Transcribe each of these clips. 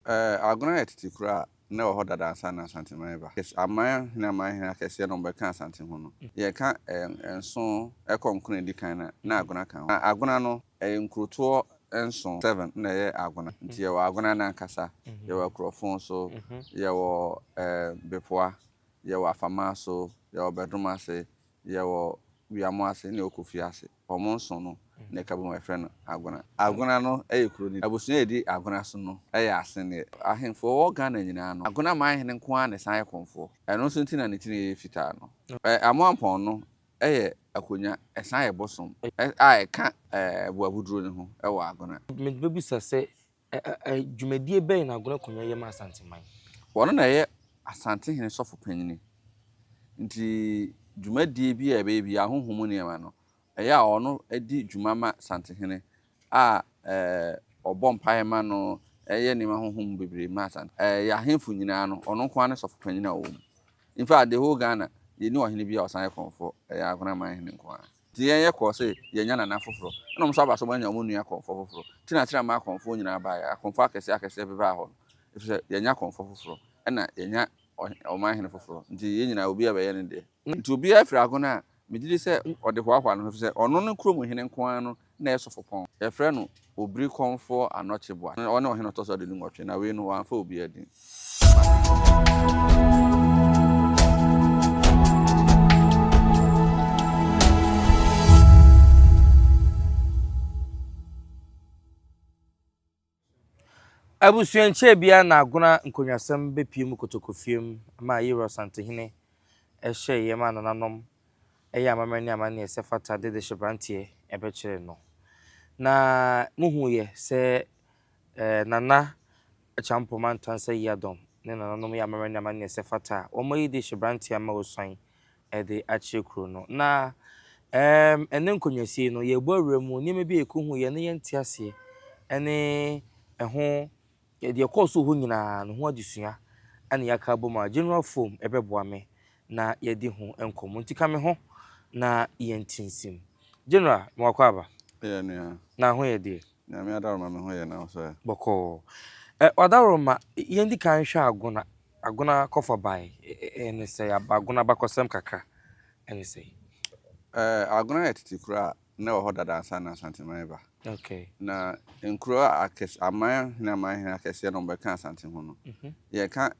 Agona yɛ tete kuro a na ɛwɔ hɔ dada ansa na Asanteman reba. Aman hene aman hene akɛseɛ na wɔbɛka Asante ho no, yɛka nson kɔ nkron a ɛdi kan no a, na Agona ka ho. Na Agona no, ɛyɛ nkurotoɔ nson, seven, na ɛyɛ Agona. Nti yɛwɔ Agona no ankasa, yɛwɔ Akurɔfon nso, yɛwɔ Bepoa, yɛwɔ Afamaso, yɛwɔ Bɛdomase, Yɛwɔ Wiamoase ne Okofiase. Wɔn nson no na ɛka bom a yɛfrɛ no Agona. Agona no yɛ kuro no. Abusua a ɛdi Agona so no yɛ Aseneɛ. Ahemfo a wɔwɔ Ghana nyinaa no, Agona manhene nko ara na ɛsan yɛ kɔmfoɔ. Ɛno nso nti na ne tiri yɛ fitaa no. Amoampɔn no yɛ akonnwa, ɛsan yɛ bosom a ɛka Boabuduro no ho wɔ Agona. Mebɛbisa sɛ Dwumadie bɛn na Agona Konwa yɛ ma Asanteman? Ɔno na ɛyɛ Asantehene sɔfo panyini. Nti dwumadie bi a ɛbɛyɛ biara, honhom mu nneɛma no, ɛyɛ a ɔno di dwuma ma Asantehene a ɔbɔ mpaeɛ ma no, ɛyɛ nneɛma honhom mu bebree ma Asante. Yɛn ahemfo nyinaa no, ɔno nko ara ne sɔfo panyini a ɔwɔ mu. In fact, the whole Ghana, yɛnni ɔhene bi a ɔsan yɛ kɔmfoɔ, ɛyɛ Agona Manhene nko ara. Nti yɛn yɛ kɔɔ sɛ yɛanya nana foforɔ, ɛna wɔn nso aba sɛ wɔanya wɔn nua kɔmfoɔ foforɔ. Nti na akyire ama akɔmfoɔ nyinaa baeɛ, akɔmfoɔ akɛseɛ akɛseɛ bebaa hɔ no, ɛfiri sɛ yɛanya kɔmfoɔ foforɔ, ɛna yɛanya ɔmanhene foforɔ. Nti yɛn nyinaa obiara bɛyɛ ne deɛ. Nti obiara firi agono a, megye di sɛ ɔde hoahoa ne ho, ɛfiri sɛ ɔno ne kurom hene nko ara no na ɛyɛ sɔfopɔn. Yɛfrɛ no Obiri Kɔmfoɔ Anɔkye Boa. Ɔne ɔhene a ɔtɔ so aduonu nwɔtwe, na wei no, wamfa obiara din. Abusua nkyɛɛ biara na Agona nkonnwasɛm bɛpue mu Kotokofie mu ma Ayerɔ Asantehene hyɛeɛ ma nananom yɛ amammerɛ ne amanneɛ sɛ fata de dehye-branteɛ bɛkyeree no. Na mohuiɛ sɛ Nana Acheampong Mantansa Yiadom ne nananom yɛ amammerɛ ne amanneɛ sɛ fata a wɔayi dehye-branteɛ ama Osuan de akyerɛ kuro no. Na ɛɛm ɛnnɛ nkonnwasie no, yɛrebɔ awura mu, nneɛma bi a yɛkɔhuiɛ na yɛnte aseɛ ne ɛho, deɛ ɛkɔɔ so wɔ hɔ nyinaa no ho adesua na yɛaka abom a General Foam bɛboa me na yɛadi ho nkɔmmɔ. Nti ka me ho na yɛnte nsim. General, mewɔ akwaaba. Yɛ nua. Na ho yɛ deɛ? Nyame adaworoma me ho yɛ na wo nso ɛ? Bɔkɔɔ. Ɛ, w'adaworoma, yɛndi kan nhwɛ Agona. Agona kɔfa bae ne sɛe? Agona abakɔsɛm kakra ne sɛe? Agona yɛ tete kuro a na ɛwɔ hɔ dada ansa na Asanteman reba. Okay. Na nkuro akɛse, aman hene aman hene akɛseɛ na wɔbɛka Asante ho no, yɛka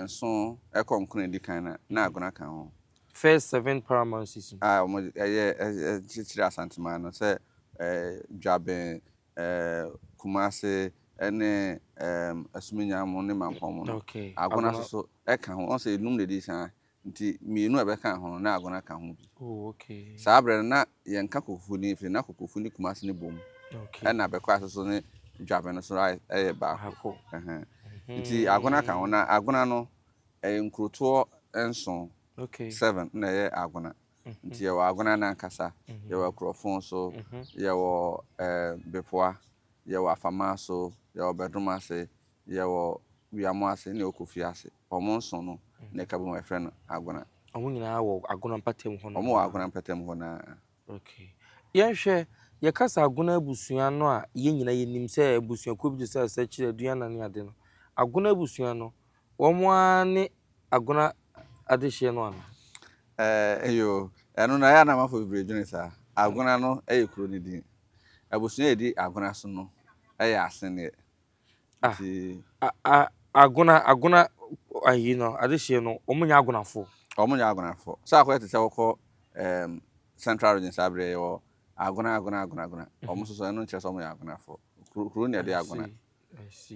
nson kɔ nkron a ɛdi kan no a, na Agona ka ho. First seven paramountcies no. A wɔyɛ kyekyere Asanteman no sɛ Dwaben, Kumase ne Asumenyamu ne Mampɔn mu no, Agona nso so ka ho. Woahu sɛ enum na edi kan, nti mmienu a ɛbɛka ho no, na Agona ka ho bi. Saa berɛ no, na yɛnka Kokofu din ɛfiri na Kokofu ne Kumase no bom, ɛna Bɛkwae nso so ne Dwaben no nso yɛ baako. Nti Agona ka ho. Na Agona no, ɛyɛ nkurotoɔ nson, seven, na ɛyɛ Agona. Nti yɛwɔ Agona no ankasa, yɛwɔ Akurɔfon nso, yɛwɔ Bepoa, yɛwɔ Afamaso, yɛwɔ Bɛdomase, yɛwɔ Wiamoase ne yɛwɔ Kofiase. Wɔn nson no na ɛka bom a yɛfrɛ no Agona. Wɔn nyinaa wɔ Agona mpatamu hɔ no? Wɔn wɔ Agona mpatamu hɔ no ara. Okay. Yɛnhwɛ, yɛka sɛ Agona abusua no a, yɛn nyinaa yɛnim sɛ abusuakuo bi te sɛ Asakyiri, Aduana ne ade no. Agona abusua no, wɔn ara ne Agona adehyeɛ no anaa? Ɛɛ, yoo, ɛno no, ɛyɛ a na amanfoɔ bebree dwene saa. Agona no yɛ kuro no din. Abusua a ɛdi Agona so no yɛ Aseneɛ. Ah, Nti. A, a, Agona, Agona ayi no, adehyeɛ no, wɔn nyɛ Agonafoɔ. Wɔn nyɛ Agonafoɔ. Sɛ akɔyɛ te sɛ wokɔ ɛɛm Central Region saa berɛ yɛwɔ Agona, Agona, Agona, Agona. Wɔn nso so ɛno nkyerɛ sɛ wɔn yɛ Agonafoɔ. Kuro, kuro na ɛde Agona.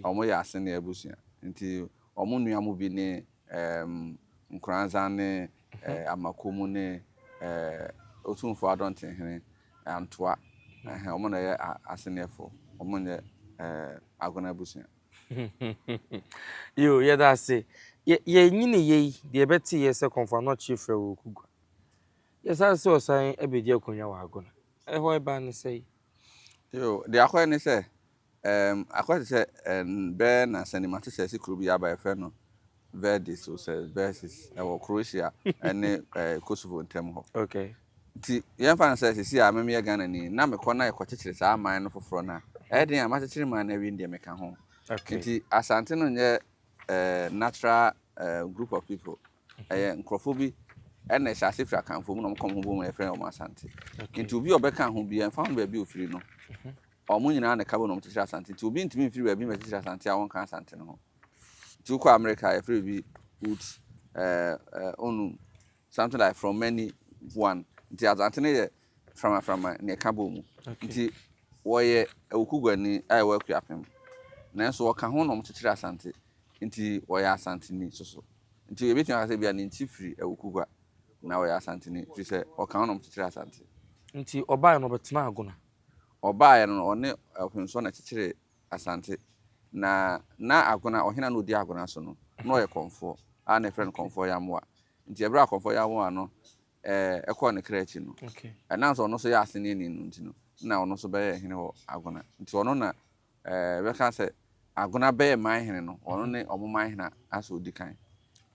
Wɔyɛ Aseneɛ abusua. Nti wɔn nua mu bi ne ɛɛm Nkoranza ne ɛɛ Amakomu ne ɛɛ Otumfoɔ Adɔntenhene, Antoa. Ɛhɛn, wɔn na ɛyɛ Aseneɛfoɔ. Wɔn nyɛ ɛɛ Agona abusua. Yoo, yɛda ase. Yɛ, yɛnyiniiɛ yi, deɛ yɛbɛteeɛ sɛ Kɔmfo Anɔkye frɛ wɔ Okugua. Yɛsan sɛ ɔsan bɛdi akonnwa wɔ Agona. Ɛhɔ ɛbaa ne sɛn? Yoo, deɛ akɔyɛ ne sɛ, Erm akɔyɛ te sɛ erm bɛyɛ nnansa ni mate sɛ ɛse kuro bi aba yɛfrɛ no Verdis o sɛ Versis ɛwɔ Croatia ɛne eh, Kosovo ntam hɔ. Okay. Nti yɛmfa no sɛ sisi a me meyɛ Ghanani na mekɔ na yɛkɔkyekyere saa man no foforɔ no a, ɛyɛ den a makyekyere man no awie no deɛ meka ho. Nti Asante no nyɛ natural group of people. Ɛyɛ nkurɔfoɔ bi ɛna ɛhyɛ ase firi Akanfoɔ mu na wɔka wɔn ho bom na yɛfrɛ wɔn Asante. Nti obi a ɔbɛka ho biara, ɛmfa ho baabi a ɔfiri no, wɔn nyinaa na ɛka bom na wɔkyekyere Asante. Nti obi ntumi mfiri baabi mmɛkyekyere Asante a ɔnka Asante no ho. Nti wokɔ America a, yɛfrɛ biribi Ut, Onum, something like from many one. Nti Asante no yɛ framaframa na ɛka bɔ mu. Nti wɔyɛ Awukuguani a ɛwɔ Akuapem. Nanso wɔka ho na wɔkyekyere Asante. Nti wɔyɛ Asanteni nso so. Nti yɛbɛtumi aka sɛ ebia ne nkyi firi Awukugua na ɔyɛ Asanteni firi sɛ ɔka ho na wɔkyekyere Asante. Nti ɔbaeɛ no ɔbɛtenaa Agona? Ɔbaeɛ no ɔne Ɔpemsoɔ na ɛkyekyeree Asante. Na na Agona, ɔhene a na ɔdi Agona so no, na ɔyɛ kɔmfoɔ a na yɛfrɛ no Kɔmfoɔ Yamoa. Nti ɛberɛ a Kɔmfoɔ Yamoa no kɔɔ ne kra akyi no, ɛnam sɛ ɔno nso yɛ aseneani no nti no, na ɔno nso bɛyɛɛ hene wɔ Agona. Nti ɔno na yɛbɛka sɛ Agona bɛyɛ man hene no, ɔno ne wɔn man hene a asɛ ɔdi kan.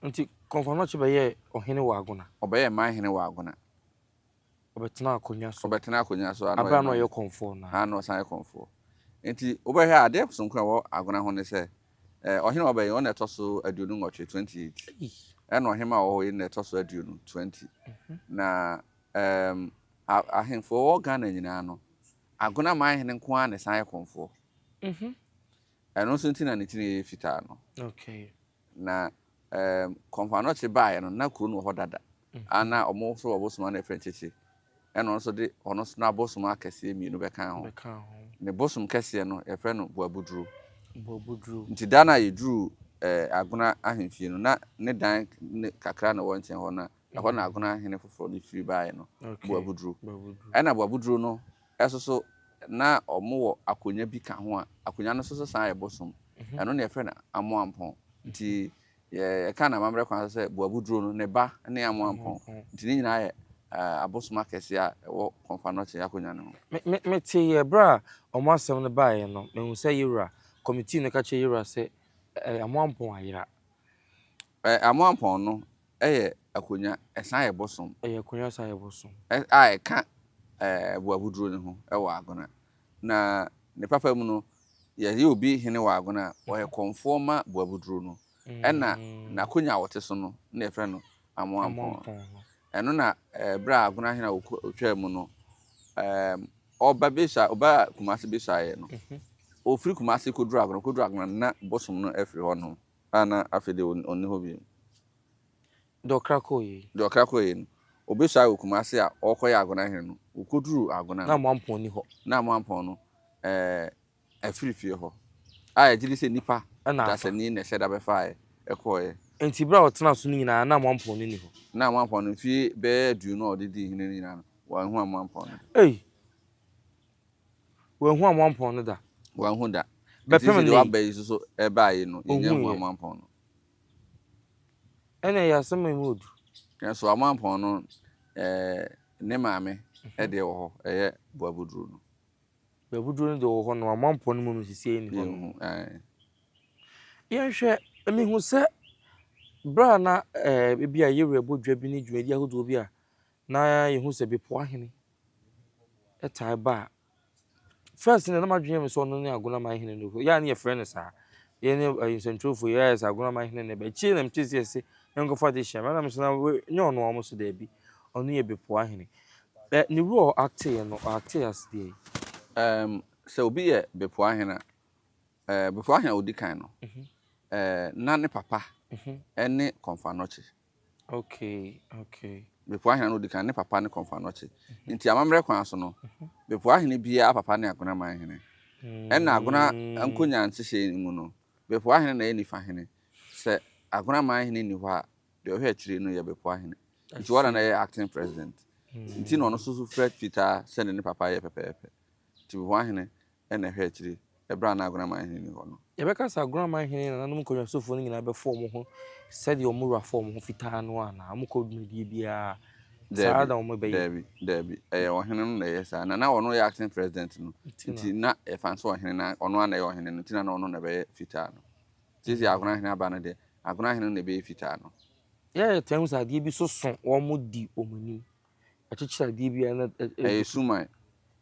Nti Kɔmfoɔ Anokye bɛyɛɛ ɔhene wɔ Agona? Ɔbɛyɛɛ man hene wɔ Agona. Ɔbɛtenaa akonnwa so. Ɔbɛtenaa akonnwa so a na Aberɛ ɔyɛ a na man ɔyɛ kɔmfoɔ no a a. na ɔsan yɛ kɔmfoɔ. Nti wobɛhwɛ a adeɛ sononko a ɛwɔ Agona ho ne sɛ, ɔhene a ɔba yi, ɔno na ɛtɔ so 28, 28. Ɛna ɔhemmaa a ɔwɔ hɔ yi na ɛtɔ so 20, 20. Na ɛɛm, ahemfo a wɔwɔ Ghana nyinaa no, Agona man hene nko ara na ɛsan yɛ kɔmfoɔ. Ɛno nso nti na ne tiri yɛ fitaa no. Na ɛɛm, Kɔmfo Anokye baeɛ no, na kuro no wɔ hɔ dada. A na wɔn nso wɔ bosom a na yɛfrɛ no Kyekye. Ɛna ɔno nso de ɔno nso n'abosom akɛseɛ mmienu bɛkaa ho. Ne bosom kɛseɛ no, yɛfrɛ no Boabuduro. Nti da no a yɛduruu ɛɛ Agona ahemfie no, na ne dan ne kakra na ɛwɔ nkyɛn hɔ no, ɛhɔ na Agona hene foforɔ no firi baeɛ no, Boabuduro. Ɛna Boabuduro no nso so, na wɔwɔ akonnwa bi ka ho a, akonnwa no nso so san yɛ bosom. Ɛno na yɛfrɛ no Amoampɔn. Nti yɛka no amammerɛ kwan so sɛ Boabuduro no, ne ba ne Amoampɔn. Nti ne nyinaa yɛ abosom akɛseɛ a ɛwɔ Kɔmfo Anokye akonnwa no ho. Me, me, meteeɛ berɛ a wɔn asɛm no baeɛ no, mehu sɛ Yewura, kɔmitii no ka kyerɛɛ Yewura sɛ Amoampɔn ayera. Amoampɔn no yɛ akonnwa, ɛsan yɛ bosom. Ɛyɛ akonnwa ɛsan yɛ bosom. A ɛka Boabuduro no ho wɔ Agona. Na ne papa mu no, yɛyɛ obi hene wɔ Agona a, ɔyɛ kɔmfoɔ ma Boabuduro no. Ɛna n'akonnwa a ɔte so no na yɛfrɛ no Amoampɔn. Ɛno na berɛ a Agona hene a ɔtwaa mu no, ɔba bɛsua, ɔba Kumasi bɛsuaeɛ no, ɔfiri Kumasi kɔduru Agona, ɔkɔduru Agona no na bosom no afiri hɔnom a na afei deɛ ɔnni hɔ bio. Deɛ ɔkra kɔeɛ yi. Deɛ ɔkra kɔeɛ no, ɔbɛsuae wɔ Kumasi a ɔrekɔyɛ Agona hene no, ɔkɔduruu Agona no. Na Amoampɔn nni hɔ. Na Amoampɔn no ɛɛ afiri fie hɔ a yɛgye di sɛ nnipa dasani na ɛhyɛ da bɛfaeɛ kɔeɛ. Enti berɛ a ɔtenaa so no nyinaa, na Amoampɔn no nni hɔ. Na Amoampɔn no, mfeɛ bɛyɛ 20 a ɔde dii hene no nyinaa no, wanhu Amoampɔn no da. Ei! Wanhu Amoampɔn no da. Wanhu da. Nti Bɛpem sɛ deɛ nnɛ yi. waba yi nso so ɛbaeɛ yi no, yɛnnya nhuu Ɔnhuiɛ. Amoampɔn no. Ɛnna ɛyɛ asɛm a emu yɛ duru. Nanso Amoampɔn no, ne maame deɛ wɔ hɔ, ɛyɛ Boabuduro no. Boabuduro no deɛ wɔ hɔ no, Amoampɔn no mmom seesei nni hɔ no. Yɛnhu, ae. Yɛnhwɛ, mehu sɛ berɛ a na ebi a yɛwura bɔ dwa bi ne dwumadi ahodoɔ bi a na yɛhu sɛ Bepɔ Ahene taa ba a, First no na m'adwene yɛ me sɛ ɔno ne Agonaman hene no. Yɛ a ne yɛfrɛ no saa. Yɛn ne ɛyi nsɛntwerɛfoɔ yɛ ayɛ sɛ Agonaman hene na ɛba. Akyire na mete sɛ yɛse yɛnkɔfa de hyɛ me. Ɛna me sɛ na nyɛ ɔno a wɔn so daabi. Ɔno yɛ Bepɔa hene. Ɛ ne role a ɔacteeɛ no, ɔactee as deɛ? Ɛɛm, sɛ obi yɛ Bepɔa hene a, ɛɛ Bepɔa hene a ɔdi kan no, ɛɛ na ne papa ne Kɔmfo Anɔkye. Okay, okay. Bepɔ ahene no odi kan, ne papa ne Kɔmfo Anɔkye. Nti amammerɛ kwan so no, Bepɔ ahene biara papa ne Agona man hene. Ɛna Agona nkonya nhyehyɛe mu no, Bepɔ ahene na ɛyɛ nifa hene. Sɛ Agona man hene nni hɔ a, deɛ ɔhwɛ akyire no yɛ Bepɔ ahene. Nti ɔna na ɛyɛ acting president. Nti na ɔno nso so fira fitaa sɛdeɛ ne papa yɛ pɛpɛɛpɛ. Nti Bepɔ ahene na ɛhwɛ akyire ɛberɛ a na Agonaman hene nni hɔ no. Yɛbɛka sɛ Agonaman hene ne nananom nkonnwasofoɔ no nyinaa bɛfa wɔn ho sɛdeɛ wɔn wura fa wɔn ho fitaa no anaa? Wɔkɔ dwumadie biara a, saa ara na wɔbɛyɛ? Daabi, daabi. Ɛyɛ ɔhene no na ɛyɛ saa. Na na ɔno yɛ acting president no, nti na yɛfa no sɛ ɔhene no, ɔno ara na ɛyɛ ɔhene no, nti na na ɔno na ɛbɛyɛ fitaa no. Seesei Agona hene aba no deɛ, Agona hene no na ɛbɛyɛ fitaa no. Yɛ yɛtaa hu sɛ adeɛ bi soso wɔn di wɔn anim. Ɛkyekyere adeɛ bi a na. Ɛyɛ suman.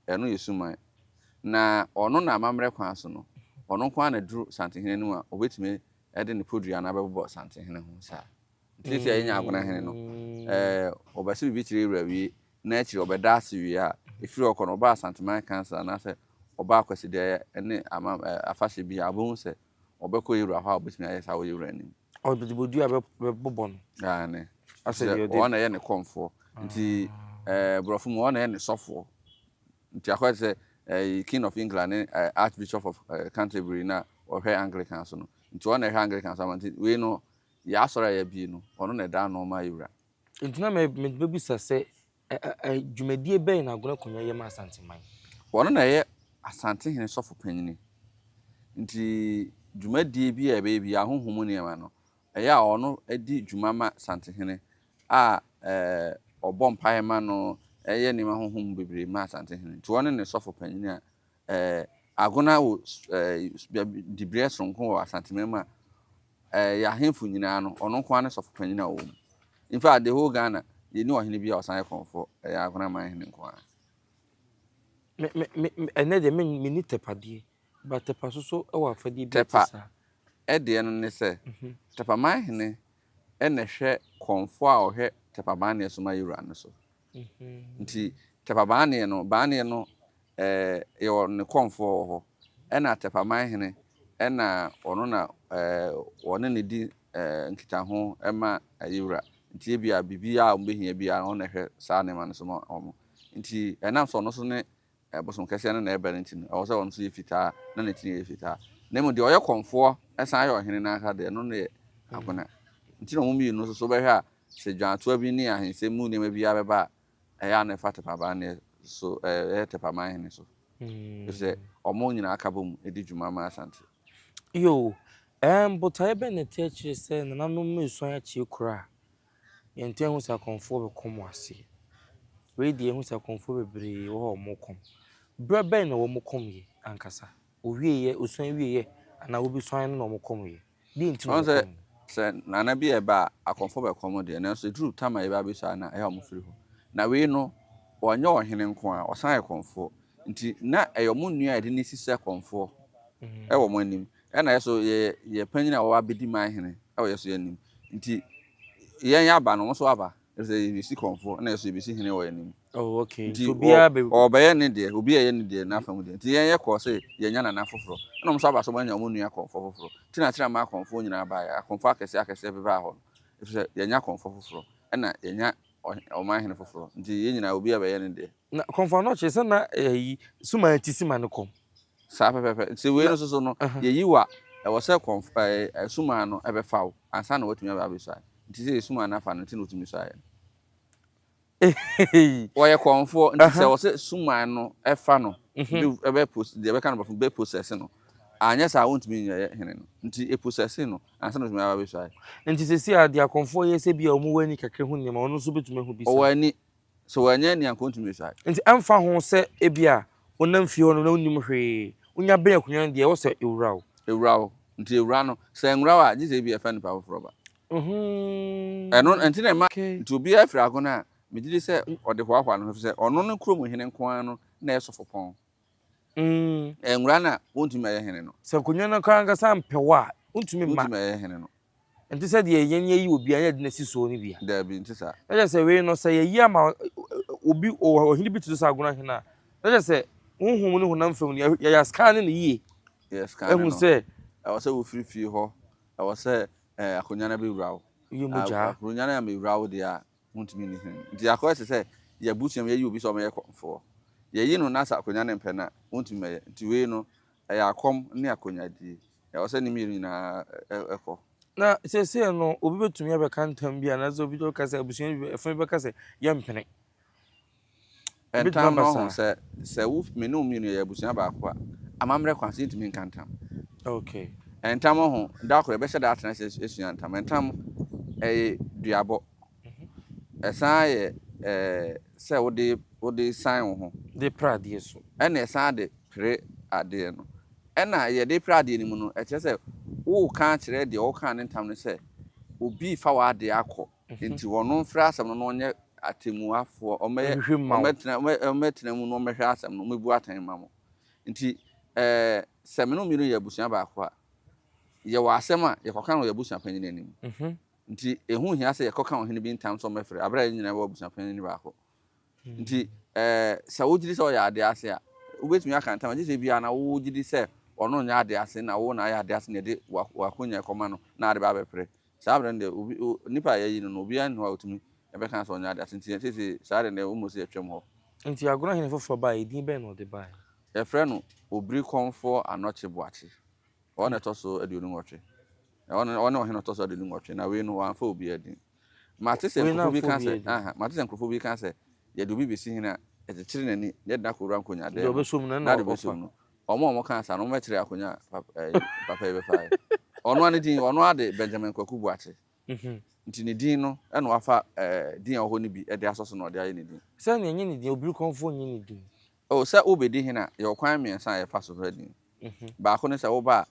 Ɛno yɛ suman. Na ɔno na amammerɛ kwan so no, Ɔno nko ara na ɛduru Santehene anim a, ɔbɛtumi de ne podua no abɛbobɔ Santehene ho saa. Nti seesei a yɛnya Agonahene no, ɛɛ, ɔbɛse biribi kyerɛ Wura wie, na akyiri ɔbɛda ase wie a, ɛfiri hɔ kɔ no, ɔba Asanteman Council anaasɛ ɔba Akwasidaeɛ ne ama ɛɛ afahyɛ bi a, ɔbɛhu sɛ ɔbɛkɔ Yɛwura hɔ a ɔbɛtumi ayɛ saa wɔ Yɛwura anim. Ɔde bodua bɛbobɔ no. Aane. Asɛ deɛ ɔde. Ɔno na ɛyɛ ne kɔmfoɔ. Nti ɛɛ borɔfo mu ɔno na ɛyɛ ne sɔfoɔ. Nti akɔyɛ te sɛ ɛɛ King of England ne ɛɛ Archbishop of ɛɛ Canterbury na ɔhwɛ Anglican so no. Nti ɔno na ɛhwɛ Anglican so ama nti wei no yɛ asɔre a yɛabie no ɔno na ɛda ano ma yɛwura. Nti na me mebɛbisa sɛ ɛ ɛ ɛ dwumadie bɛn na Agona Konwa yɛ ma Asanteman? Ɔno na ɛyɛ Asantehene sɔfo panyini. Nti dwumadie bi a ɛbɛyɛ biara honhom mu nneɛma no ɛyɛ a ɔno di dwuma ma Asantehene a ɔbɔ mpaeɛ ma no, yɛ nneɛma honhom mu bebree ma Asantehene. Nti ɔne ne sɔfo panin a Agona wɔ diberɛ soronko wɔ Asanteman mu a yɛ ahemfo nyinaa no, ɔno nko ara ne sɔfo panin a ɔwɔ mu. In fact, the whole Ghana, yɛnni ɔhene bi a ɔsan yɛ kɔmfoɔ, ɛyɛ Agona man hene nko ara. Me, me, me, ɛnɛ deɛ menni tɛpadeɛ, but tɛpa soso wɔ afadeɛ bi a ɛte Tɛpa saa. deɛ no ne sɛ, Tɛpa man hene na ɛhwɛ kɔmfoɔ a ɔhwɛ Tɛpa Baaneɛ so ma yɛwura no so. Nti Tɛpa Baaneɛ no, Baaneɛ no ɛɛ yɛwɔ ne kɔmfoɔ wɔ hɔ, ɛna Tɛpa Manhene ɛna ɔno na ɛɛ ɔne no di ɛɛ nkitaho ma yɛwura. Nti ebia biribiara a wɔbɛhia biara no ɔno na ɛhwɛ saa nneɛma no so ma wɔn. Nti ɛnam sɛ ɔno nso ne Bosom kɛseɛ no na ɛreba no nti no, ɛwɔ sɛ ɔno nso yɛ fitaa na ne tiri yɛ fitaa. Na mmom deɛ ɔyɛ kɔmfoɔ san yɛ ɔhene no ankasa deɛ, ɛno no yɛ Agona. Nti na wɔn mmienu nso so wobɛhwɛ a, sɛ dwantoa bi ne ahensɛm mu nneɛma biara bɛba a, ɛyɛ a na ɛfa Tɛpabaneɛ so, ɛyɛ Tɛpamanhene so. Ɛfiri sɛ wɔn nyinaa ka bom di dwuma ma Asante. Yoo, ɛɛm botaeɛ bɛn na ɛte akyire sɛ nananom resuan akyire koro a Yɛntaa nhu sɛ akɔmfoɔ bɛkɔm wɔ aseɛ. Wei deɛ yɛhu sɛ akɔmfoɔ bebree wɔ hɔ a wɔkɔm. Berɛ bɛn na wɔkɔmyɛ ankasa? Wɔwieɛ, wɔsuan wieɛ anaa wɔbɛsuan no na wɔkɔmyɛ? Deɛ nti na Ɔhu sɛ wɔkɔm? sɛ nana bi reba a, akɔmfoɔ bɛkɔm deɛ, nanso ɛduru tam a yɛbɛ abɛsuan no a, ɛyɛ a wɔfiri hɔ. Na wei no, ɔnyɛ ɔhene nko ara, ɔsan yɛ kɔmfoɔ. Nti na ɛyɛ wɔn nua a yɛde no si sɛ kɔmfoɔ wɔ wɔn anim. Ɛna yɛ so yɛ yɛ panyin a wɔwɔ abɛdi man hene wɔ yɛ so yɛ anim. Nti yɛn yɛ aba no, wɔn nso aba. Efisɛ yɛbɛsi kɔmfoɔ ɛna yɛ so yɛbɛsi hene wɔ yɛn anim. Oh, okay. Nti ɔbɛyɛ ne deɛ, obi a ɛyɛ ne deɛ n'afa mu deɛ. Nti yɛn yɛ kɔɔ sɛ yɛnya nana foforɔ. Ɛna wɔn nso aba sɛ wɔanya wɔn nua kɔmfoɔ foforɔ. Nti na akyerɛ ama akɔmfoɔ nyinaa baeɛ. Akɔmfoɔ akɛseɛ akɛseɛ bɛbaa hɔ no. Efisɛ yɛanya kɔmfoɔ foforɔ ɛna yɛanya ɔman hene foforɔ. Nti yɛn nyinaa obi a bɛyɛ ne deɛ. Na kɔmfoɔ no kyerɛ sɛ na ɛyi suman ti si ma ne kɔm. Saa pɛpɛɛpɛ. Nti wei no nso so no, yɛyi wo a, ɛwɔ sɛ kɔmf ɛɛ suman no ɛbɛfa wo ansa na watumi aba abɛsuae. Nti sɛ suman no afa no nti na ɔtumi suaeɛ no. Ɔyɛ kɔmfoɔ nti sɛ ɛwɔ sɛ suman no ɛfa no, ɛbɛ pos deɛ ɛbɛka no borɔfo bɛ possess no. Anyɛ saa a wontumi nyɛ hene no. Nti ɛpossess no ansa na ɔtumi aba abɛsuae. Nti seesei a deɛ akɔmfoɔ yɛ sɛ bi a wɔwɔ ani kakra hu nneɛma, ɔno nso bɛtumi ahu bi saa? Ɔwɔ ani. Sɛ wannya anni anka ɔntumi nsuae. Enti ɛmfa ho sɛ ebia wonam fie hɔ no na wunnim hwee, wunya bɛn akonnwa no deɛ, ɛwɔ sɛ ewura wo. Ewura wo. Nti ewura no, sɛ anwura wo a, gye sɛ ebia ɛfa nipa foforɔ ba. Ɛno nti na ɛma nti obiara firi agono a, megye di sɛ ɔde hoahoa ne ho efisɛ ɔno ne kurom hene nko ara no na ɛyɛ sɔfopɔn. Nwura no a, wontumi mmɛyɛ hene no. Sɛ akonnwa no koraa ankasa ampɛ wo a, wontumi mma. Wontumi mmɛyɛ hene no. Ɛnte sɛ deɛ yɛn yɛyi obi a yɛde no asi soɔ no bi a. Daabi, nte saa. Na kyerɛ sɛ wei no, sɛ yɛyi ama obi, ɔhene bi te so sɛ Agona hene a, na kyerɛ sɛ honhom ne honam fam no, yɛyɛ scanne no yie. Yɛ scanne no. Ahu sɛ. Ɛwɔ sɛ wofiri fie hɔ, ɛwɔ sɛ akonnwa no bɛwura wo. Woyɛ mogyaa. Akonnwa no ammɛwura wo deɛ a, wontumi nni hene. Nti akɔyɛ te sɛ yɛn abusua mu yɛyi obi sɛ ɔmmɛyɛ kɔmfoɔ. Yɛyi no na sɛ akonnwa no mpɛ no a, wontumi mmɛyɛ. Nti wei no, ɛyɛ akɔm ne akonnwadie. Ɛwɔ sɛ ne mmienu nyinaa kɔ. Na seesei no, obi bɛtumi abɛka ntam bi anaasɛ obi bɛka sɛ abusua bi ɛfa bi bɛka sɛ yɛmpene. Ɛbɛtumi Ntam aba no saa. ɔho sɛ sɛ wo me ne wo mmienu yɛyɛ abusua baako a, amammerɛ kwan so yɛntumi nka ntam. Okay. Ntam ɔho, da koro yɛbɛhyɛ da atena ase asua ntam. Ntam ɛyɛ duabɔ. Ɛsan yɛ ɛɛ sɛ wode wode san wo ho. De pere adeɛ so. Ɛna ɛsan de pere adeɛ no. Ɛna yɛde pere adeɛ no mu no, ɛkyerɛ sɛ woreka akyerɛ deɛ wokaa ne ntam no sɛ obi refa w'adeɛ akɔ, nti ɔno mfrɛ asɛm no na ɔnyɛ atemmuafoɔ, ɔmmɛyɛ, Ɔnhwehwɛ mu ma wo. ɔmmɛtena, ɔmmɛtena mu na ɔmmɛhwɛ asɛm no, ɔmmɛbu atɛn mma mo. Nti ɛɛ. Sɛ me ne wo mmienu yɛ abusua baako a, yɛwɔ asɛm a yɛkɔka no wɔ yɛn abusua panyin anim. Nti ɛho nhia sɛ yɛkɔka ɔhene bi ntam sɛ ɔmmɛfrɛ, aberɛ a yɛn nyinaa wɔ abusua panyin baako. Nti sɛ wogye di sɛ ɔyɛ adeɛ ase a, wobɛtumi aka ntam, gye sɛ ebia na wogye di sɛ ɔno nyɛ adeɛ ase na wo na ayɛ adeɛ ase na yɛde w'akonnwa rekɔma no na ade ba abɛpere. Saa berɛ no deɛ, obi, nipa a yɛayi no no, obiara nni hɔ a ɔtumi bɛka sɛ ɔnyɛ adeɛ ase. Nti seesei saa deɛ no deɛ, almost yɛatwam hɔ. Nti Agona hene foforɔ baeɛ, edin bɛn na ɔde baeɛ? Yɛfrɛ no Obirikɔmfoɔ Anɔkye Boakye. Ɔno na ɛtɔ so 28. Ɔno ɔne ɔhene a ɔtɔ so 28, na wei no wamfa obiara din. Mate sɛ Wei no nkurɔfoɔ bi amfa ka obiara sɛ, din. aha, mate sɛ nkurɔfoɔ bi ka sɛ yɛde obi bɛsi hene a, yɛkyekyere n'ani na yɛde no akɔwura Deɛ nkonnwadan mu, ɔbɛsɔ mu no na ɛna deɛ ɔbɛsɔ ɔfa. mu no, wɔn a wɔkaa saa no, wɔmmɛkyerɛ akonnwa a papa, ɛyi, papa yi bɛfaeɛ. Ɔno ara ne din, ɔno ara de Benjamin Kwaku Boakye. Nti ne din no na wafa ɛɛ din a ɛwɔ hɔ no bi de asɔ so na ɔde ayɛ ne din. Sɛ nea ɛnyɛ ne din, Obirikɔmfoɔ nyɛ ne din. Oh, sɛ wobɛdi hene a, yɛwɔ kwan mmiɛnsa a yɛfa so fa din. Baako ne sɛ woba a,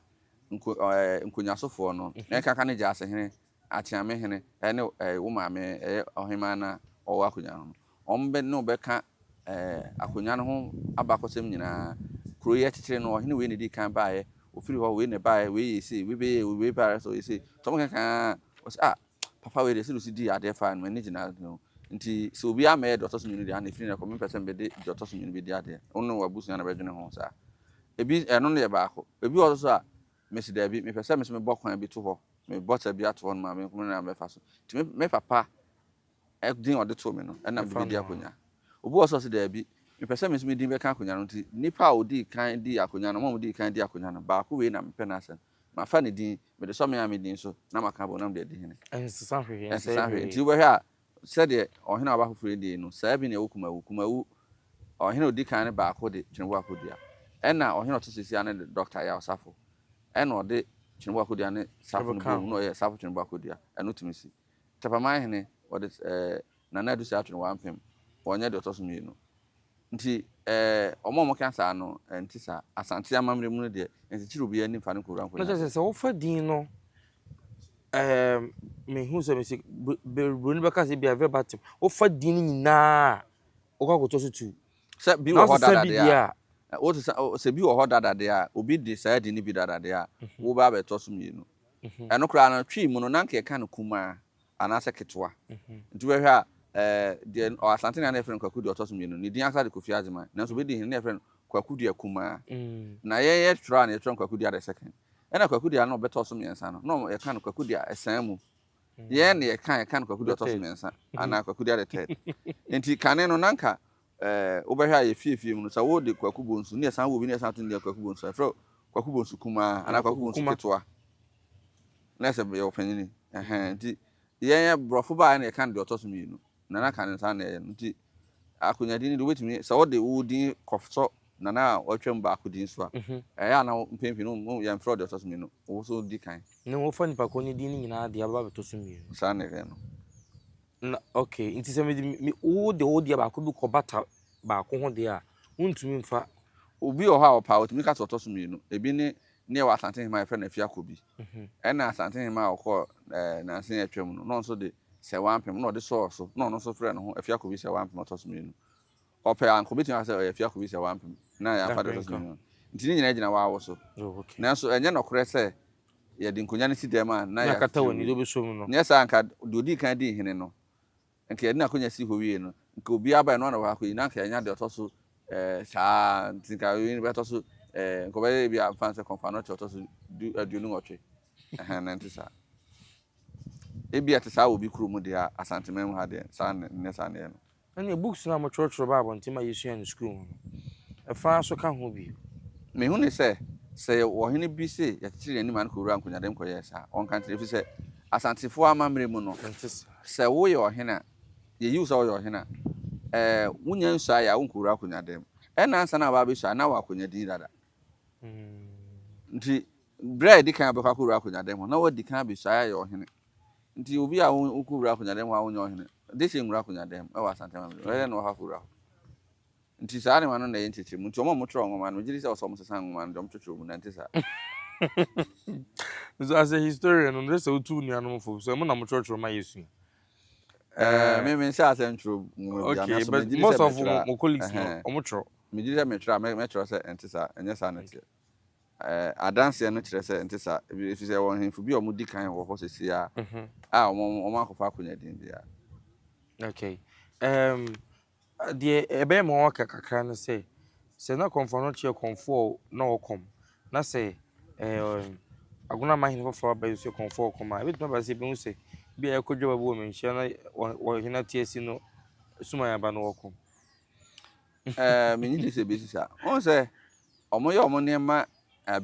nko ɛɛ nkonyasofoɔ no, ɛnkaka ne Gyaasehene, Akyeamehene ne ɛɛ wo maame ɛyɛ ɔhemaa no a ɔwɔ akonnwa no ho no, wɔn bɛ ne wo bɛka ɛɛ akonnwa no ho abakɔsɛm nyinaa. Kuro yi akyekyere no, ɔhene wei na ɛdii kan baeɛ, ɔfiri hɔ, wei na ɛbaeɛ, wei yɛ sei, wei bɛyɛ wei, wei baeɛ sɛ ɔyɛ sei. Nti wɔn keka a, wɔsɛ ah, papa wei deɛ sɛdeɛ ɔsi dii adeɛ faa no, m'ani gye n'ade ho. Nti sɛ obi ammɛyɛ deɛ ɔtɔ so mmienu deɛ, ana ɛfiri nnɛ kɔ, mempɛ sɛ mebɛde deɛ ɔtɔ so mmienu bɛdi adeɛ. Wo ne w'abusua na bɛdwene ho saa. Ebi, ɛno no yɛ baako. Ebi wɔ hɔ nso a, mese daabi, mepɛ sɛ me nso mebɔ kwan bi to hɔ, mebɔ sa bi ato hɔ nom a, me nko me na mɛfa so. Nti me, me papa din a ɔde too me no, ɛna mede Ɛfa bɛdi no a. akonnwa. Obi wɔ hɔ nso a ɔse daabi, mepɛ sɛ me nso me din bɛka akonnwa no nti, nnipa a wɔdii kan dii akonnwa no, wɔn a wɔdii kan dii akonnwa no, baako wei na mepɛ n'asɛm. Mafa ne din, mede sɔ me ara me din so, na maka abom na mede adi hene. Ɛnsesa hwee, ɛnsɛe Ɛnsesa hwee. Nti hwee. wobɛhwɛ a, sɛdeɛ ɔhene a ɔba foforɔ yi deɛ no, saa bi na ɛwɔ Kumawu. Kumawu, ɔhene a ɔdi kan no baako de Tweneboa Kodua, ɛna ɔhene a ɔto so nsia no de Dɔkta Yaw Safo, ɛna ɔde Tweneboa Kodua ne Safo no Ɛbɛka bɔɔ mu ho. na ɔyɛɛ Safo Tweneboa Kodua. Ɛno tumi si. Tapaman hene, wɔde ɛɛ Nana Adu Saa Twene Wampem, ɔnyɛ deɛ ɔtɔ so mmienu. Nti ɛɛ wɔn a wɔka saa no, ɛnte saa. Asante amammerɛ mu no deɛ, nkyekyere obiara ani mfa no nkɔwura Na nkonnwa kyerɛ sɛ ase. sɛ wofa din no ɛɛm mehu sɛ mesi buroni bɛka sɛ bi a verbatim wofa din no nyinaa a wokɔ akɔtɔ so tu. Sɛ bi Na wɔ hɔ wosesa dada bi deɛ deɛ a, a. wosesa sɛ bi wɔ hɔ dada deɛ a, obi de saa din no bi dada deɛ a, wobɛ abɛtɔ so mmienu. Ɛno koraa no, Twi mu no, na anka yɛka no kumaa anaasɛ ketewa. Nti wobɛhwɛ a, ɛɛ, deɛ ɔ, Asante na na yɛfrɛ no Kwaku deɛ ɔtɔ so mmienu. Ne din ankasa de Kofi Agyeman. Nanso obɛdii hene na yɛfrɛ no Kwaku Dua Kumaa. Na yɛn yɛtwerɛ a na yɛtwerɛ no Kwaku Dua the second. Ɛna Kwaku Dua no ɔbɛtɔ so mmiɛnsa no, na yɛka no Kwaku Dua ɛsan mu. Yɛn na yɛka yɛka no Kwaku Dua ɔtɔ so mmiɛnsa anaa Kwaku Dua the third. Nti kane no na anka ɛɛ, wobɛhwɛ a yɛ fie fie mu no, sɛ wode Kwaku Bonsu ne yɛsan wɔ obi ne yɛsan to no deɛ Kwaku Bonsu a, yɛfrɛ Kwaku Bonsu kumaa anaa Kwaku Bonsu ketewa. Na ɛsɛ yɛwɔ panyini. Ɛhɛn, nti yɛn yɛ borɔfo baeɛ na yɛka no deɛ ɔtɔ so mmienu. Nana ka no saa na ɛyɛ no. Nti akonnwa din no deɛ wobɛtumi, sɛ wode wo din kɔsɔ Nana a watwam baako din so a, ɛyɛ a na mpɛn pii no yɛmfrɛ wo deɛ ɔtɔ so mmienu, wo nso wodi kan. Na wofa nipa korɔ no din no nyinaa deɛ aba abɛtɔ so mmienu. Saa na ɛyɛ no. Na okay, nti sɛ mede me wo de wo deɛ baako bi kɔbata baako ho deɛ a, wontumi mfa. Obi wɔ hɔ a ɔpɛ a ɔtumi ka sɛ ɔtɔ so mmienu. Ebi ne ne ɛwɔ Asante Hema a yɛfrɛ no Afia Kobi. Ɛna Asante Hema a ɔkɔɔ ɛɛ nansa yi a atwam no, na ɔno nso de Sɛwampem na ɔde sɔɔ so, na ɔno nso frɛɛ ne ho Afia Kobi Sɛwampem ɔtɔ so mmienu. Ɔpɛ a anka obetumi aka sɛ ɔyɛ Afia Kobi Sɛwampem na yɛamfa deɛ ɔtɔ so mmienu no. Nti ne nyinaa gyina w'awo so. Nanso ɛnyɛ nɔkorɛ sɛ yɛde nkonnwa no si dɛm a na yɛakyekyere wie. Nyɛ saa a anka deɛ ɔdii kan dii hene no, Nka yɛde n'akonnwa sii hɔ wiei no, nka obiara bae no ara na wakɔyi, na anka yɛanya deɛ ɔtɔ so ɛɛ saa ara, nti nka wei no bɛtɔ so ɛɛ nka ɔbɛyɛ ebi a mfa no sɛ kɔmfa no ɔtɔ so du 28, ɛhɛn na ɛnte saa. Ebi a ɛte saa wɔ obi kurom deɛ a, Asanteman mu ha deɛ, saa na nyɛ saa na ɛyɛ no. Ɛnneɛ books no a motwerɛtwerɛ baa abɔnten ma yɛsuaa no sukuu mu no, ɛfa ara nso ka ho bi. Mehu no sɛ, sɛ ɔhene bi se yɛkyekyere yɛn anim a ne kɔwura nkonyadam kɔyɛɛ saa a, ɔnka nkyerɛ, ɛfiri sɛ Asantefoɔ amammerɛ mu no, sɛ woyɛ ɔhene a, yɛyi wo sɛ woyɛ ɔhene a, ɛɛ, wonya nsuaeɛ a, wonkɔwura akonyadam. Ɛnna ansa na waba abɛsua, na wɔ akonya din dada. Nti, berɛ a ɛdi kan a wobɛkɔ akɔwura akonyadam hɔ, na woadi kan abɛsuaeɛ ayɛ ɔhene. Nti, obi a wokɔwura akonyadam hɔ a wonyɛ ɔhene, de hyɛ nwura akonyadam wɔ Asante amammerɛ mu, ɛyɛ dɛn na wakɔ akɔwura hɔ? Nti saa nneɛma no na ɛyɛ nkyerɛkyerɛmu. Nti wɔn a wɔtwerɛ nwoma no, megye di sɛ ɛwɔ sɛ wɔsesa nwoma no deɛ wɔtwerɛtwerɛ mu no, ɛnte saa. Nso as a historian no, ɛsɛ sɛ wotu wo nuanom fo sɛ mo na motwerɛtwerɛ ma yɛsua. Eh, me menhyɛ asɛ ntwerɛ nwoma biara, Okay, nanso but megye di sɛ most of metwerɛ a, mo colleagues no, ɛhɛn, wɔtwerɛ. megye di sɛ metwerɛ a, mɛtwerɛ sɛ ɛnte saa, ɛnyɛ saa na ɛteɛ. Adanseɛ no kyerɛ sɛ ɛnte saa, ɛfiri sɛ yɛwɔ nhemfo bi a wɔdi kan wɔ hɔ seesei ara a wɔakɔfa akonnwa din biara. Okay. Um, deɛ ɛbɛyɛ ma wɔaka kakra ne sɛ, sɛ na kɔmfoɔ no kyeɛ kɔmfoɔ na ɔkɔm, na sɛ um, Agonama hene foforɔ aba nso kɔmfoɔ ɔkɔm a, ɛbɛtumi aba sɛ ɛbɛhu sɛ bi a ɛkɔ dwa bi wɔ Manhyia na ɔhene ate asi no suman aba no ɔkɔm. Ɛɛ, menye di sɛ ebesi saa. Wohu sɛ wɔyɛ wɔn nneɛma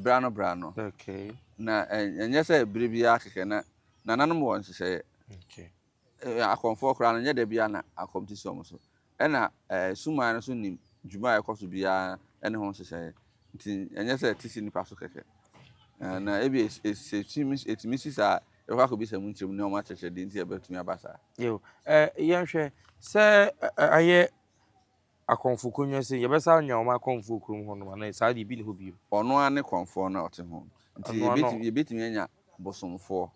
bere ano bere ano. Okay. Na ɛnyɛ sɛ bere biara kɛkɛ na nananom wɔ nhyehyɛeɛ. Okay. Akɔmfoɔ koraa no, ɛnyɛ da biara na akɔm ti si wɔn so. Ɛna suman no nso nim dwuma a ɛkɔ so biara ne ho nhyehyɛeɛ. Nti ɛnyɛ sɛ ɛte si nnipa so kɛkɛ. Na ebi ɛtumi si saa a, yɛbɛkɔ akɔbisa mu nkyerɛmu ne wɔn akyerɛkyerɛ deɛ nti a ɛbɛtumi aba saa. Yo, yɛnhwɛ sɛ ayɛ Akɔmfo konwa sei, yɛbɛsan anya wɔn akɔmfo wɔ kurom hɔnom anaa saa deɛ ebi nni hɔ bio? Ɔno ara ne kɔmfoɔ no a ɔte ho. Nti Ɔno ara no. yɛbɛtumi yɛbɛtumi anya bosomfoɔ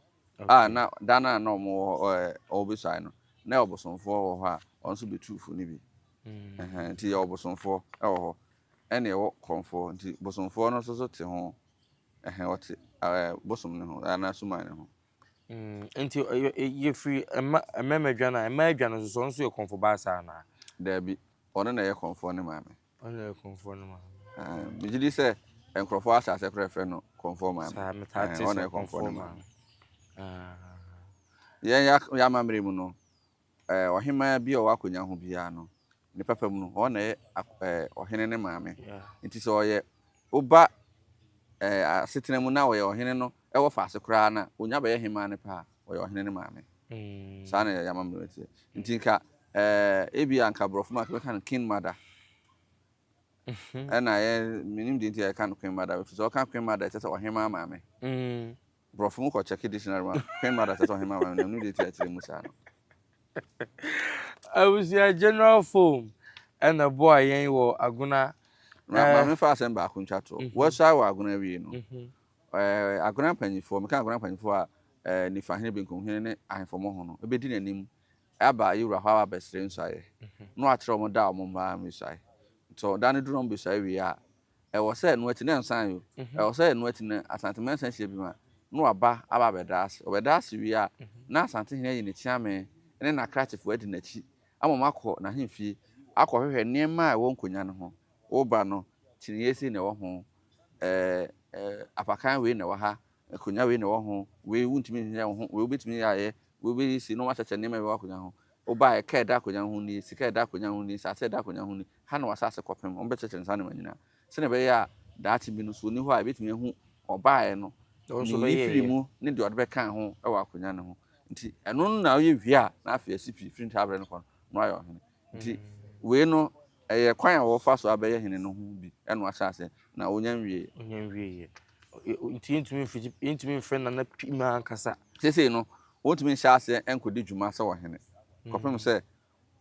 a na da no a na wɔn wɔ hɔ ɛɛ wɔbɛsuae no, na yɛwɔ bosomfoɔ wɔ hɔ a ɔno nso bɛtu fo no bi. Ɛhɛn, nti yɛwɔ bosomfoɔ wɔ hɔ, ɛna yɛwɔ kɔmfoɔ. Nti bosomfoɔ no nso so te ho, ɛhɛn, ɔte ɛɛ bosom no ho anaa suman no ho. Nti yɛfiri mma mmarima adwa no a, mmaa adwa no nso so, ɔno nso yɛ kɔmfo baa saa anaa? Daabi, ɔno na ɛyɛ kɔmfoɔ no maame. Ɔno na ɛyɛ kɔmfoɔ no maame. Megye di sɛ nkurɔfoɔ ahyɛ aseɛ koraa frɛ no kɔmfoɔ maame. Saa, metaa te Ɔno na sɛ ɛyɛ kɔmfoɔ no kɔmfoɔ maame. maame. Yɛn yɛn amammerɛ mu no, Ɔhemmaa bi a ɔwɔ akonnwa ho biara no, ne papa mu no, ɔno na ɛyɛ ɔhene no maame. Nti sɛ ɔyɛ woba asetena mu na ɔyɛ ɔhene no wɔ faase koraa na onya bɛyɛ hemmaa no pɛ a, ɔyɛ ɔhene no maame. Saa na yɛn amammerɛ teɛ. Nti nka ebi a nka borɔfo mu a bɛka no king mother. Ɛna yɛ menim deɛ nti a yɛka no queen mother. Ɛfiri sɛ ɔka queen mother ɛkyɛ sɛ ɔhemmaa maame. Borɔfo mu kɔ check dictionary mu a, Queen Mother kyerɛ sɛ ɔhemmaa maame na ɛno deɛ ti akyerɛ mu saa no. Abusua General Foam ɛna boa yɛn wɔ Agona. Ma ma memfa asɛm baako ntwa toɔ. Mhm. Wɔasuae wɔ Agona awie no, mhm. ɛɛ Agona mpanyinfoɔ, meka Agona mpanyinfoɔ a, ɛɛ Nifahene, Benkumhene ne ahemfo mmɔho no, ɛbɛdi n'anim aba yewura hɔ aba abɛsrɛ nsuaeɛ. Mhm. Na wakyerɛ wɔn da a wɔn mmaa mmɛsuae. Nti da no duru na wɔn bɛsuae wie a, Ɛwɔ sɛ ɛno akyi, na ɛnsan o, ɛwɔ sɛ ɛno akyi no Asante Mansa hyia bi ma na waba aba abɛda ase. Ɔbɛda ase wie a, na Asantehene ayi ne kyeame ne n'akrakyefoɔ adi n'akyi ama wɔakɔ n'ahemfie akɔhwehwɛ nneɛma a ɛwɔ nkonnwa no ho. Woba no, kyiniiɛ sei na ɛwɔ ho, ɛɛ, apakan wei na ɛwɔ ha, akonnwa wei na ɛwɔ ho, wei wontumi nyɛ wo ho, wei wobɛtumi ayɛ, wei wobɛyɛ sei, na wɔakyɛkyɛ nneɛma a ɛwɔ akonnwa ho. Woba a, ɛka a ɛda akonnwa ho nie, sika a ɛda akonnwa ho nie, nsase a ɛda akonnwa ho nie. Ha na w'asase kɔpem. Wɔbɛkyerɛkyerɛ no saa nneɛma nyinaa, sɛnea ɛbɛyɛ a daakye bi no, sɛ ɔnni hɔ a, yɛbɛtumi ahu ɔbaeɛ no, nea ɔyi firii mu ne deɛ ɔde bɛkaa ho wɔ akonnwa no ho. Nti ɛno no na woyɛ wie a, na afei asi pi, firi saa berɛ no kɔ no, na wayɛ ɔhene. Nti wei no, ɛyɛ kwan a wɔfa so abɛyɛ hene no ho bi na wahyɛ aseɛ, na ɔnya nwieeɛ. Ɔnya nwieeɛ. Nti yɛntumi mfiti, yɛntumi mfrɛ Nana Pima ankasa. Seesei no, wɔntumi nhyɛ aseɛ nkɔdi dwuma sɛ ɔhene kɔpem sɛ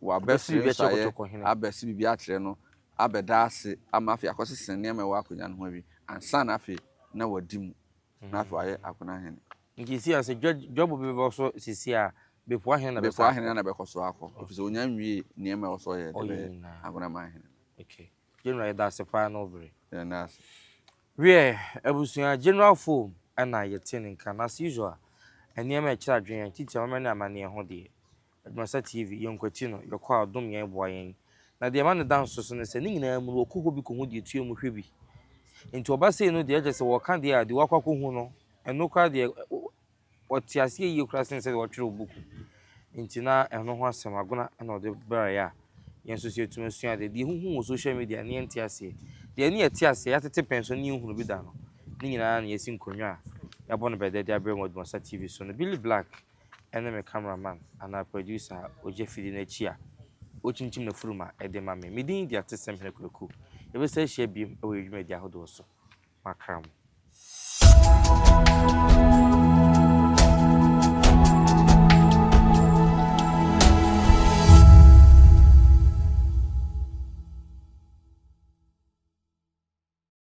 Wɔabɛsere nsuaeɛ, abɛse biribi akyerɛ no, abɛda ase ama afei akɔsese nneɛma a ɛwɔ akonnwa no ho awie ansa na afei na wadi mu, na afei wayɛ akonnwa hene. Nti seesei a sɛ dwabɔ bi bɛba so seesei a, Bepua hene na bɛsan Bepua hene na bɛkɔ so akɔ, ɛfiri sɛ ɔnya nwiee nneɛma a ɛwɔ sɛ ɔyɛ de bɛyɛ Agonaman hene no. Okay. General yɛda ase paa ne wo bere. Yɛda ase. Wiɛ, abusua, General Foam na yɛte ne nka no. As usual, nneɛma a ɛkyerɛ adwene, titiri amammerɛ ne amanneɛ ho deɛ, Adwumasa TV, yɛnkwati no, yɛkɔ a ɔdom yɛn boa yɛn. Na deɛ ɛma no da nso so ne sɛ, ne nyinaa mu no, wɔkɔ hɔ bi kɔhu deɛ ɛtua mu hwɛ bi. Nti ɔba sei no deɛ, kyerɛ sɛ wɔka deɛ a, deɛ wakɔ akɔhu no, ɛno koraa deɛ, ɔte aseɛ yie koraa sen sɛdeɛ wɔtwerɛ wɔ book mu. Nti na ɛno ho asɛm, Agona na ɔde brɛeɛ a yɛn nso so yɛatumi asua adeɛ. Deɛ yɛhuhu wɔ social media ne yɛnte aseɛ, deɛ ɛne yɛte aseɛ, yɛatete pɛn so ne yɛnhunu bi da no, ne nyinaa na yɛasi nkonnwa a yɛabɔ no bɛdɛ de abrɛ mu wɔ Adwumasa TV so no. Billy Black ne me camera man anaa producer a ɔgya afidie no akyi a ɔkyinkyim n'afuruma de ma me. Me din de Atesɛm Hene Kwaku. Yɛbɛsan ahyia biom wɔ yɛn dwumadi ahodoɔ so. Makra mo.